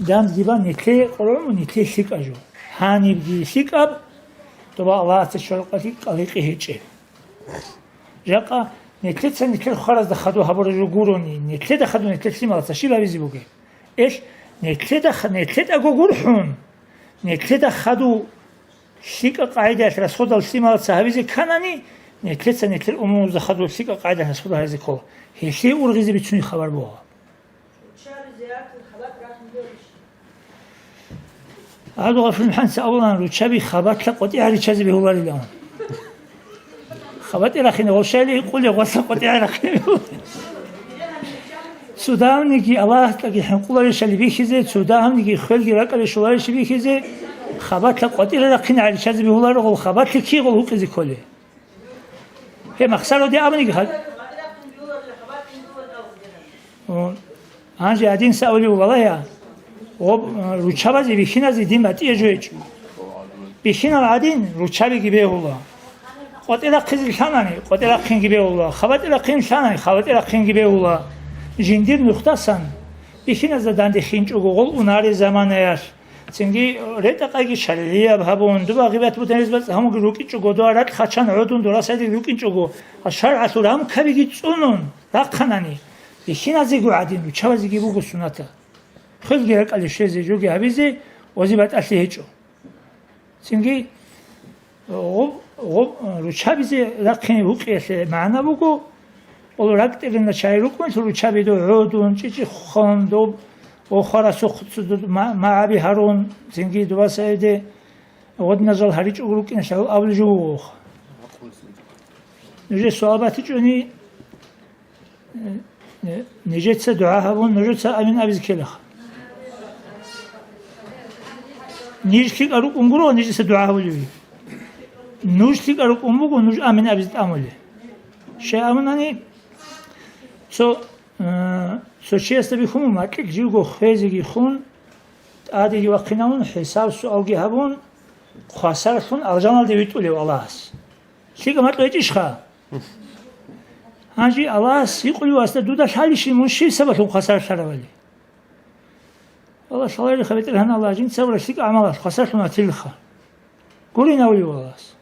дандги бан нилъее къоргӀун, нилъее лъикӀа жо. Гьанибги лъикӀаб, доба Аллагьасда щваркъалъи къаликъи гьечӀеб. Жакъа нилъеца нилъер хваразда хадув гьабураб жо гурони, нилъеда хадув нилъер лъималаца щиб гьабизе бугеб? Эл, нилъеда х-, нилъедаго гурхӀун, нилъеда хадув лъикӀа къагӀидаялъ расходал лъималаца гьабизе кканани, нилъеца нилъер умумузда хадув лъикӀа къагӀидаялъ расходал гьаризе ккола. Гьелъие ургъизе бицунеб хабар буго. Гьадугъа филмхӀанца авлан руччаби хабатла къватӀи гьаричазе бегьуларилан. ХабатӀи рахине гъолъайли, къуле гъолъа къватӀи гьарахъе. Цо дагьабниги Аллагьасдаги хӀинкъуларищали бихьизе, цо дагьабниги хвелги ракӀалде щоларищи бихьизе, хабатла къватӀира рахъине гьаричазе бегьуларо гъол хабатли кигъул гьукъизе кколе. Гьеб махсароде абуниги гьал-, О, гьанже гьадинса авлив валагьа, гъоб, э, руччабазе бихьиназе дин батӀие жо гьечӀо. Бихьинал гӀадин руччабиги бегьула. КъватӀи рахъизе лъанани, къватӀи рахъинги бегьула. ХабатӀи рахъин лъанани, хабатӀи рахъинги бегьула. Жиндир нухдасан бихьиназда данде хинчӀого гъол унареб заманаялъ. Цинги ретӀа-къайги шаргӀияб гьабун, дуба гъибат-бутанилъ бацӀцӀад гьамулги рукӀинчӀого, дуа ракь хъачан гӀодун, дурасайдеги рукӀинчӀого, ва шаргӀалъул рамкабиги цӀунун рахъанани, бихьиназего гӀадин, руччабазеги буго суннатаб. Хвелги ракӀалде щвезе, жоги гьабизе, ози батӀалъи гьечӀо. Цинги Гъоб, гъоб, руччабизе рахъине гьукъиялъе магӀна буго, гъол ракӀ тӀеринаб чагӀи рукӀунелъул руччаби дов гӀодун, чӀичӀи хъван доб, ва хварасухъ цо-, ма-, магӀаби гьарун, цинги дубаса гьевде гъодинал жал гьаричӀого рукӀиналъ гьал абулеб жо буго. Нужее суал батичӀони, Э, нижеца дугӀа гьабун, нужеца амин абизе ккелаха. Ниж лъикӀал рукӀун гуро, нижеца дугӀа гьабулев. Нуж лъикӀал рукӀун буго, нуж амин абизе тӀамуле. Щай абунани, цо, э, цо чиясда бихьун, макьилъ живго хвезеги хун, тӀадеги вахъинавун, хӀисаб-суалги гьабун, хвасарлъун алжаналде витӀулев Аллагьас. ЛъикӀаб макьу гьечӀищха? Гьанже Аллагьас гьикъулев васда дуда лъалищин мун щиб сабаблъун хвасарлъаравали? Аллагь лъалариха, БетӀергьан Аллагь, жинца гьабураб лъикӀаб гӀамалалъ хвасарлъун ватилха. Гурин авлев Аллагьас.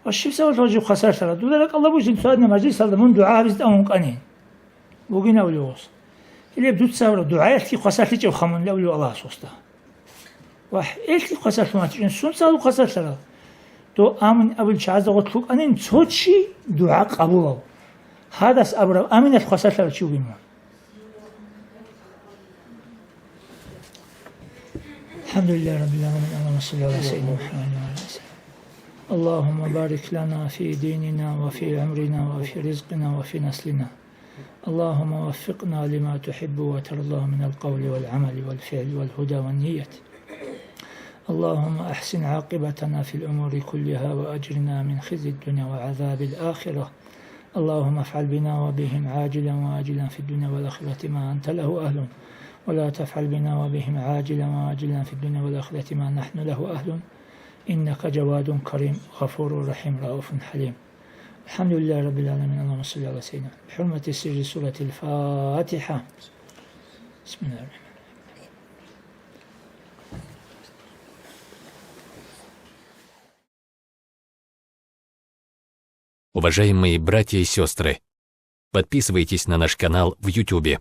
Ва щиб сабаблъун жив хвасарлъарав? Дуда ракӀалда бугин цо гьадинаб мажлисалда мун дугӀа гьабизе тӀамун кӀанин. Бугин авлев гъос. Гьелеб дуца гьабураб дугӀаялъги хвасарлъичӀеб хамун авлев Аллагьас гъосда. Ва гьелъги хвасарлъун ватичӀин, сунца гьалъул хвасарлъарал? Дов амин абулел чагӀазда гъорлъ вукӀанин цо чи дугӀа къабулав. Гьадас абураб аминалъ хвасарлъарав чи вугин мун. الحمد لله رب العالمين. اللهم صل على سيدنا محمد وعلى آله وسلم. اللهم بارك لنا في ديننا وفي عمرنا وفي رزقنا وفي نسلنا. اللهم وفقنا لما تحب وترضى من القول والعمل والفعل والهدى والنية. اللهم أحسن عاقبتنا في الأمور كلها وأجرنا من خزي الدنيا وعذاب الآخرة. اللهم افعل بنا وبهم عاجلا وآجلا في الدنيا والآخرة ما أنت له أهل، ولا تفعل بنا وبهم عاجلا وآجلا في الدنيا والآخرة ما نحن له أهل، إنك جواد كريم غفور رحيم رؤوف حليم. الحمد لله رب العالمين. اللهم صل على سيدنا بحرمة سر سورة الفاتحة. بسم الله الرحمن الرحيم. Уважаемые братья и сестры, подписывайтесь на наш канал в Ютубе.